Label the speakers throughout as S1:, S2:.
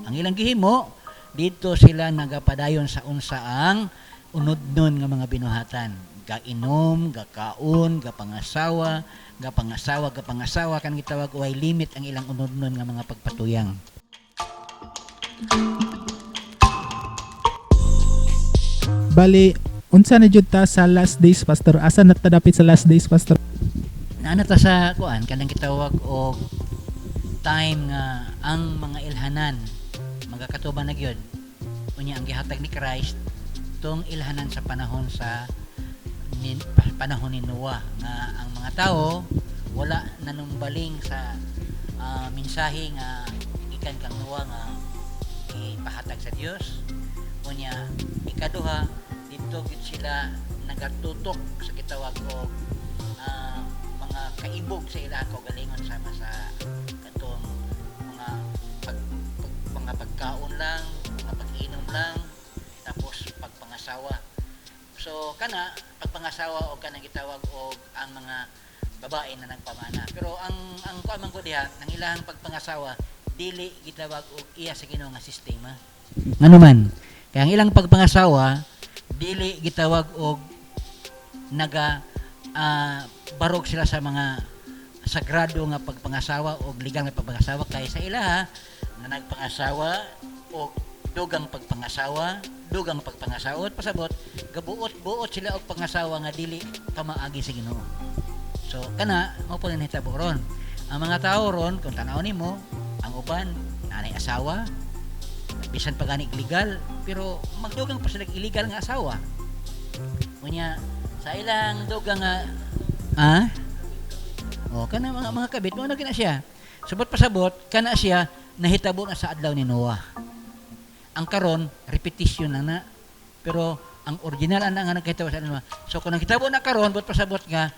S1: Ang ilang gihimo, dito sila nagapadayon sa unsa ang unodnon nga mga binuhatan. Gainom, gakaon, gapangasawa, gapangasawa, gapangasawa, kan gitawag way limit ang ilang unodnon nga mga pagpatuyang.
S2: Bali, unsa na jud ta sa last days, Pastor? Asa na ta dapit sa last days, Pastor?
S1: Naana ta sa kuan, kanang gitawag og time nga ang mga ilhanan magakatuban na gyud. Unya ang gihatag ni Christ tong ilhanan sa panahon sa ni, panahon ni Noah nga ang mga tao wala nanumbaling sa mensahe nga gikan kang Noah nga ipahatag sa Dios. Unya ikaduha, didto gyud sila nagatutok sa gitawag og mga kaibog sa ilang kaugalingon, sama sa katong mga mga pagkaon lang, mga pag-inom lang, tapos pagpangasawa. So kana pagpangasawa o kanang gitawag og ang mga babae na nagpamana. Pero ang kuan man ko diha, ang ilang pagpangasawa dili gitawag og iya sa Ginoo nga sistema. Ngano man, kaya ang ilang pagpangasawa dili gitawag og naga barog sila sa mga sagrado nga pagpangasawa o legal nga pagpangasawa, kay sa ilaha na nagpangasawa o dugang pagpangasawa, dugang pagpangasawa, pasabot gabuot-buot sila og pangasawa nga dili pamaagi sa Ginoo. So kana mao po nahitabo ron. Ang mga tao ron, kung tan-aw nimo, ang uban nanay asawa bisan pa gani legal, pero magdugang pa sila illegal nga asawa. Unya sa ilang dugang nga o kana mga kabit mo na kina siya. Subot pasabot kana siya nahitabo na sa adlaw ni Noah. Ang karon repetition na na, pero ang original ana nga nagkahitabo sa adlaw. So kung nagkitabo na karon, but pasabot nga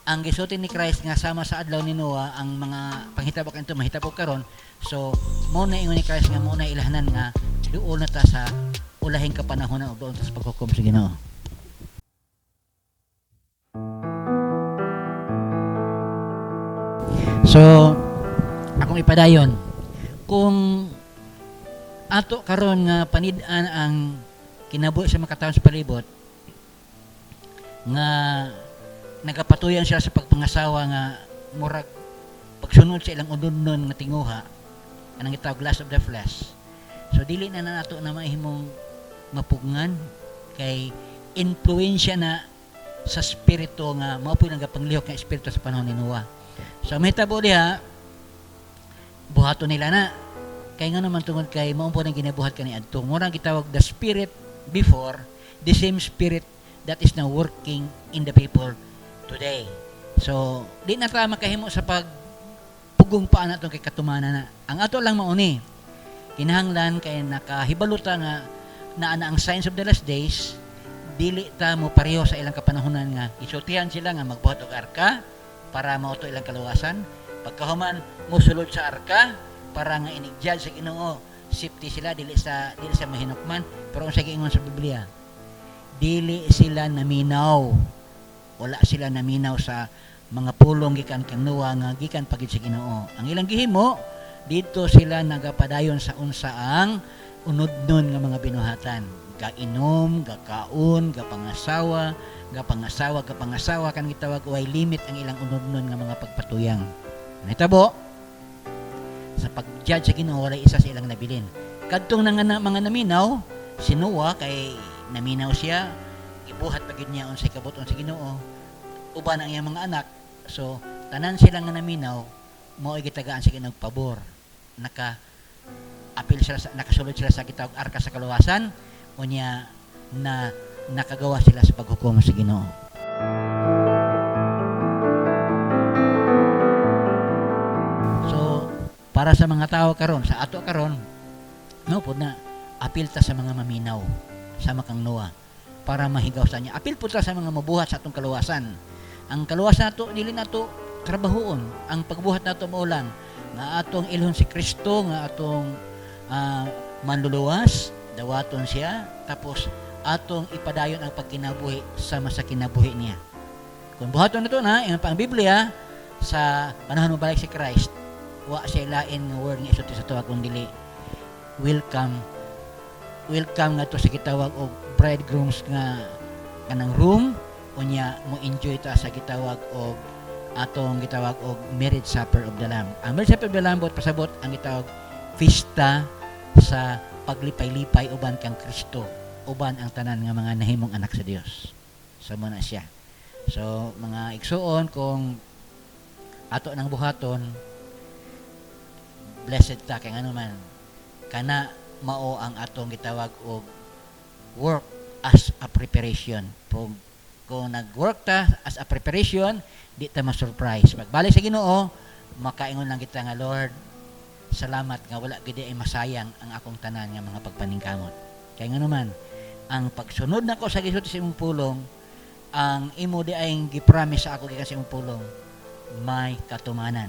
S1: ang gisulti ni Christ nga sama sa adlaw ni Noah ang mga panghitabo kanto mahitabo karon. So mao na ingon ni Christ nga mao na ilhanan nga duol na ta sa ulahing kapanahonan o doon ta sa paghukom sa Ginoo. So akong ipadayon, kung ato karon nga panid-an ang kinabuhi sa mga katawhan sa palibot nga nagapatuyan sila sa pagpangasawa nga murag pagsunod sa ilang unodnon nga tinguha, anang gitawag lust of the flesh. So dili na nato na mahimong mapugngan kay influensya na sa spirito nga mao po nagapanglihok nga espiritu sa panahon ni Noah. So mahitabo diha, buhaton nila na kay nga naman tungod kay mao po nang ginabuhat kani adto, murag gitawag the spirit before, the same spirit that is now working in the people today. So di na ta makahimo sa pagpugong pa na kay katumana na. Ang ato lang mauni kinahanglan kay nakahibaluta nga naa na ang signs of the last days, dili ta mo pareho sa ilang kapanahonan nga isultihan sila nga magbuhat og arka para mauto ilang kaluwasan. Pagkahuman mosulod sa arka para nga inig-judge sa Ginoo, safety sila, dili sa mahinukman. Pero unsa giingon sa Biblia, dili sila naminaw, wala sila naminaw sa mga pulong gikan kang Noah nga gikan pagid sa Ginoo. Ang ilang gihimo, dito sila nagapadayon sa unsa ang unodnon nga mga binuhatan, gainom, gakaon, gapangasawa, gapangasawa, gapangasawa, kan gitawag way limit ang ilang unodnon nga mga pagpatuyang. Nahitabo sa pag-judge sa Ginoo, wala isa sa ilang nabilin. Kadtong nga mga naminaw, si Noah kay naminaw siya, gibuhat pa gyud niya unsay kabuton sa Ginoo, uban ang iyang mga anak. So tanan sila nga naminaw mao gitagaan sa Ginoo pabor. Naka apil sila sa, nakasulod sila sa gitawag arka sa kaluwasan, unya na nakagawa sila sa paghukom sa Ginoo. So para sa mga tao karon, sa ato karon, no pud na apil ta sa mga maminaw sama kang Noah para mahigaw sa niya. Apil pud ta sa mga mabuhat sa atong kaluwasan. Ang kaluwasan nato dili nato trabahoon. Ang pagbuhat nato mao lang nga atong ilhon si Kristo nga atong manluluwas, dawaton siya, tapos atong ipadayon ang pagkinabuhi sama sa kinabuhi niya. Kung buhaton nato na, ingon pa ang Biblia, sa panahon mobalik si Christ, wa siya lain nga word nga isulti sa tuwa kun dili Welcome, welcome nga to sa gitawag og bridegrooms nga kanang room. Unya mo enjoy ta sa gitawag og atong gitawag og marriage supper of the Lamb. Ang marriage supper of the Lamb, buot pasabot, ang gitawag fiesta sa paglipay-lipay uban kang Kristo, uban ang tanan nga mga nahimong anak sa Dios. So mo na siya. So mga igsuon, kung ato nang buhaton, blessed ta, kay ngano man kana mao ang atong gitawag og work as a preparation. Kung nag-work ta as a preparation, di ta ma-surprise. Pagbalik sa Ginoo, makaingon lang kita nga, "Lord, salamat nga wala gid ay masayang ang akong tanan nga mga pagpaningkamot." Kay ngano man, ang pagsunod nako sa gisulti sa imong pulong, ang imo di ay gipromise sa ako gikan sa imong pulong, may katumanan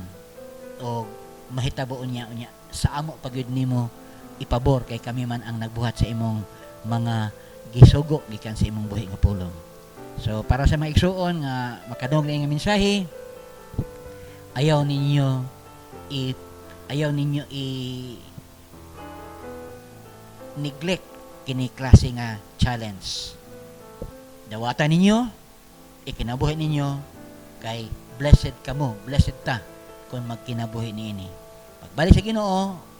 S1: o mahitabo unya unya sa amo pagyud nimo ipabor, kay kami man ang nagbuhat sa imong mga gisugo gikan sa imong buhi nga pulong. So para sa mga igsuon nga makadungog nga mensahe, ayaw ninyo i neglect kini klase nga challenge. Dawatan ninyo, ikinabuhi ninyo, kay blessed kamo, blessed ta kung magkinabuhi niini. Pagbalik sa Ginoo,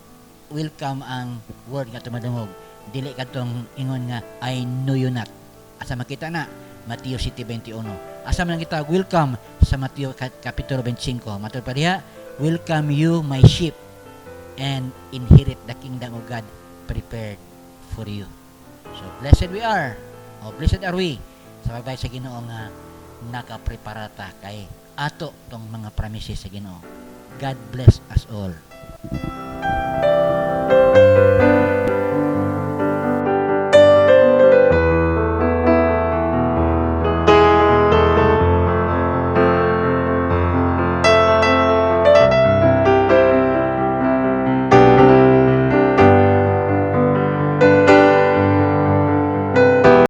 S1: welcome ang word nga tumadungog. Dili kadtong ingon nga, "I know you not." Asa makita na? Mateo 7:21. Asa man kita welcome sa Mateo kapitulo 25. Matod pa diha, "Welcome you, my sheep, and inherit the kingdom of God prepared for you." So blessed we are, o blessed are we, sa pagbalik sa Ginoo nga nakapreparata kay ato tong mga promises sa Ginoo. God bless us all.